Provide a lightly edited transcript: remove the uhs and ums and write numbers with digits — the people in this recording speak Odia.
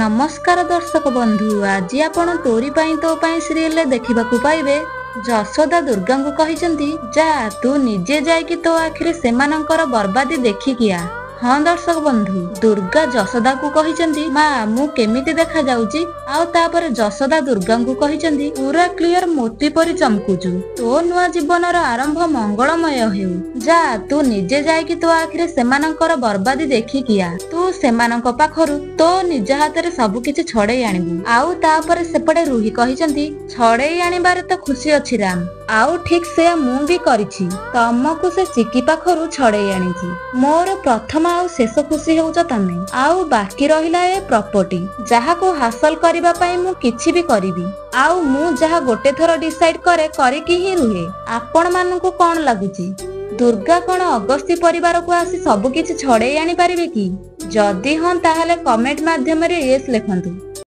ନମସ୍କାର ଦର୍ଶକ ବନ୍ଧୁ, ଆଜି ଆପଣ ତୋରି ପାଇଁ ତୋ ପାଇଁ ସିରିଏଲରେ ଦେଖିବାକୁ ପାଇବେ ଯଶୋଦା ଦୁର୍ଗାଙ୍କୁ କହିଛନ୍ତି, ଯା ତୁ ନିଜେ ଯାଇକି ତୋ ଆଖିରେ ସେମାନଙ୍କର ବର୍ବାଦି ଦେଖିକି ଆ। ହଁ ଦର୍ଶକ ବନ୍ଧୁ, ଦୁର୍ଗା ଯଶୋଦାକୁ କହିଛନ୍ତି, ମା ମୁଁ କେମିତି ଦେଖାଯାଉଛି? ଆଉ ତାପରେ ଯଶୋଦା ଦୁର୍ଗାଙ୍କୁ କହିଛନ୍ତି, ପୁରା କ୍ଲିୟର ମୋତି ପରି ଚମକୁଛୁ, ତୋ ନୂଆ ଜୀବନର ଆରମ୍ଭ ମଙ୍ଗଳମୟ ହେଉ। ଯା ତୁ ନିଜେ ଯାଇକି ତୋ ଆଖିରେ ସେମାନଙ୍କର ବର୍ବାଦି ଦେଖିକି ଆ। ତୁ ସେମାନଙ୍କ ପାଖରୁ ତୋ ନିଜ ହାତରେ ସବୁ କିଛି ଛଡେଇ ଆଣିବୁ। ଆଉ ତାପରେ ସେପଟେ ରୁହି କହିଛନ୍ତି, ଛଡେଇ ଆଣିବାରେ ତ ଖୁସି ଅଛି ରାମ, ଆଉ ଠିକ ସେୟା ମୁଁ ବି କରିଛି, ତମକୁ ସେ ଚିକି ପାଖରୁ ଛଡେଇ ଆଣିଛି। ମୋର ପ୍ରଥମ ଆଉ ଶେଷ ଖୁସି ହେଉଛ ତମେ। ଆଉ ବାକି ରହିଲା ଏ ପ୍ରପର୍ଟି, ଯାହାକୁ ହାସଲ କରିବା ପାଇଁ ମୁଁ କିଛି ବି କରିବି। ଆଉ ମୁଁ ଯାହା ଗୋଟେ ଥର ଡିସାଇଡ କରେ କରିକି ହିଁ ରୁହେ। ଆପଣ ମାନଙ୍କୁ କଣ ଲାଗୁଛି, ଦୁର୍ଗା କଣ ଅଗସ୍ତି ପରିବାରକୁ ଆସି ସବୁ କିଛି ଛଡେଇ ଆଣିପାରିବେ କି? ଯଦି ହଁ, ତାହେଲେ କମେଣ୍ଟ ମାଧ୍ୟମରେ ୟେସ୍ ଲେଖନ୍ତୁ।